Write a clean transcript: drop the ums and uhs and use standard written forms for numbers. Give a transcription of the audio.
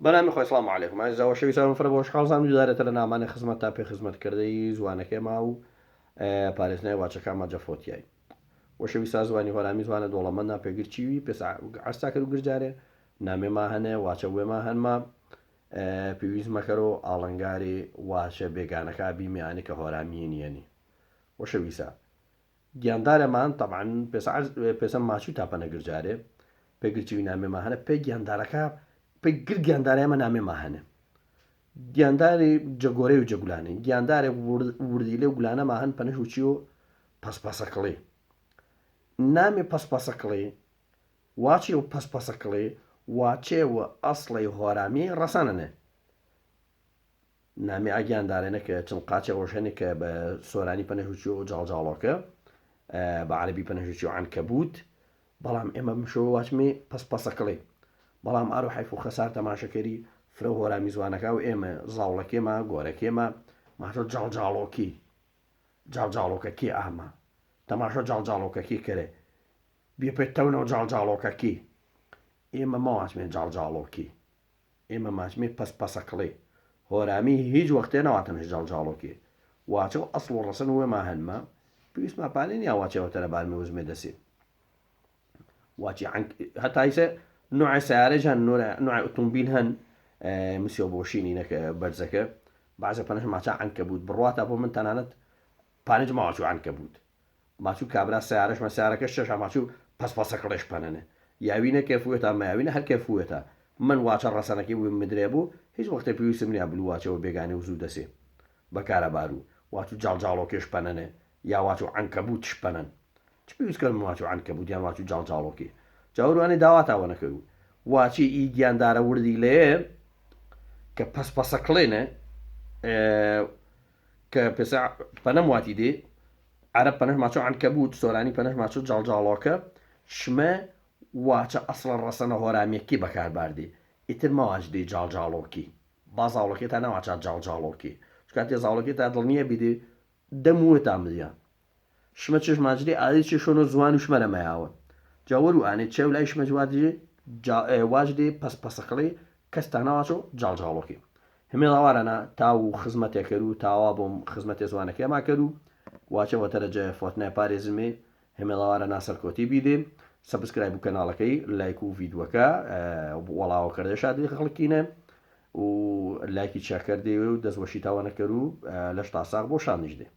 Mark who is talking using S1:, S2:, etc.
S1: بەنامی خۆی سڵام علیکم ئازیزا خۆشەویستانم فرە بۆ شحاڵزان دوودارێتە لە نامانێ خزمەت تا پێ خزمەت کردەی زوانەکەێما و پارێزنای واچەکانما جەفۆتیای خۆشەویستا زوانی هۆرامی زوانە دۆڵەمەندا پێگر چیوی پێس عەرسا کەر و گرجارێ نامێما هەنێ واچە وێما هەنما پێویست مەکەرۆ ئاڵنگاری واچە بێگانەکە بیمیانی کە هۆرامیە نیەنی خۆشەویسا گیاندارەمان تەبعەن پێسە عەرز پێسە ماچوو تا پەنە گرجارێ پێ گرچوی نامێ ماهەنە پێ گیاندارەکە پێ گر گیاندارە ئێمە نامێ ماهەنە گیانداری جەگۆرەی و جەگولانێ گیاندارێ وردیلێ و گولانە ماهەن پەنەش و چیۆ پەسپەسەکڵێ نامێ پەسپەسەکڵێ واچێ و پەسپەسەکڵێ واچێ و ئەسڵی هۆرامی ڕەسەنەنێ نامی ئا گیاندارێنە کە چن قاچێ ڕۆژهێنێ کە بە سۆرانی پەنەهوچیۆ جاڵجاڵۆکە بە عەرەبی پەنەهوچیۆ عەنکەبوت بەڵام ئێمە مشۆ واچمێ پەس پەسەکڵێ بەڵام ئارو حەیف و خەسار تەماشەکەری فرە هۆرامی زوانەکە و ئێمە زاوڵەکێما گۆرەکێما ماشۆ جاڵجاڵۆکی جاڵجاڵۆکەکی ئاما تەماشۆ جاڵجاڵۆکەکی کەرێ بێ پێ تەونەوە جاڵجاڵۆکەکی ئێمە مەواچمێ جاڵجاڵۆکی ئێمە ماچمێ پەس پەسەکڵێ هۆرامی هیچ وەختێ نەواتنش جاڵجاڵۆکێ واچە و ئەسڵ و ڕەسەن وێما هەنما پێویستما پانێ نیا واچێ وەتەرە بارمێ وزمێ دەسێ واچی عنک هەتا ئیسە نوع سیارەش هەن نوع ئۆتۆمبیل هەن مسیۆ بۆشینی نەکە بەرزەکە بەعزە پەنەش ماچا عنکەبوت بڕواتا بۆ من تەنانەت پانج ماچو عنکەبوت ماچو کابرا سەیارەش مە سەیارەکەش چەشا ماچو پەس پەسە کڵێش پەنەنێ یاوینە کێف وێتا مەیاوینە هەر کێف وێتا من واچە ڕەسەنەکەی وێم مدرێ بوو هیچ وەختێ پێویستم نیا بلو واچە وە بێگانێ و زوو دەسێ بە کارە بارو واچو جاڵجاڵۆکێش پەنەنێ یا واچو عەنکەبوتش پەنەن چ پێویست کەر من واچو عەنکەبوت یان واچو جاڵجاڵۆکێ جاوروانێ داواتا وە نەکەرو واچێ ئی گیاندارە وردیلەیە کە پەس پەسە کڵێنە کە پێسە پەنەم واتی دێ عەرەب پەنەش ماچۆ عەنکەبوت سۆرانی پەنەش ماچۆ جاڵجاڵۆکە شمە واچە ئەسڵە ڕەسەنە هۆرامیەکی بەکار باردێ ئیتر مەواچ دێ جاڵجاڵۆکی با زاوڵەکێ تا نەواچا جاڵجاڵۆکی چکاتێ زاوڵەکێ تا دڵنیە بیدێ دەم وتا مدیا شمە چش ماجدێ ئادێ چێ شۆنۆ زوان و شمەرە مەیاوە جا وەرو ئانێ چێو لای شمەج وادێ واجدێ پەس پەسەکڵێ کەس تا نەواچۆ جاڵجاڵۆکی همێڵاوارەنا تاو خزمەتێ کەرو تاوا بۆم خزمەتێ زوانەکەێما کەرو واچە وەتەرە جە فۆتنای پارێزمێ همێڵاوارەنا سەرکۆتی بیدێ subscribe و کەناڵەکەی لایک و ڤیدوەکە وەڵاوە کردێ شادی خەڵکینە و لایکی چاکردێ و دەست وەشی تاوانەکەر و لەش تاساغ بۆ شانیش دێ.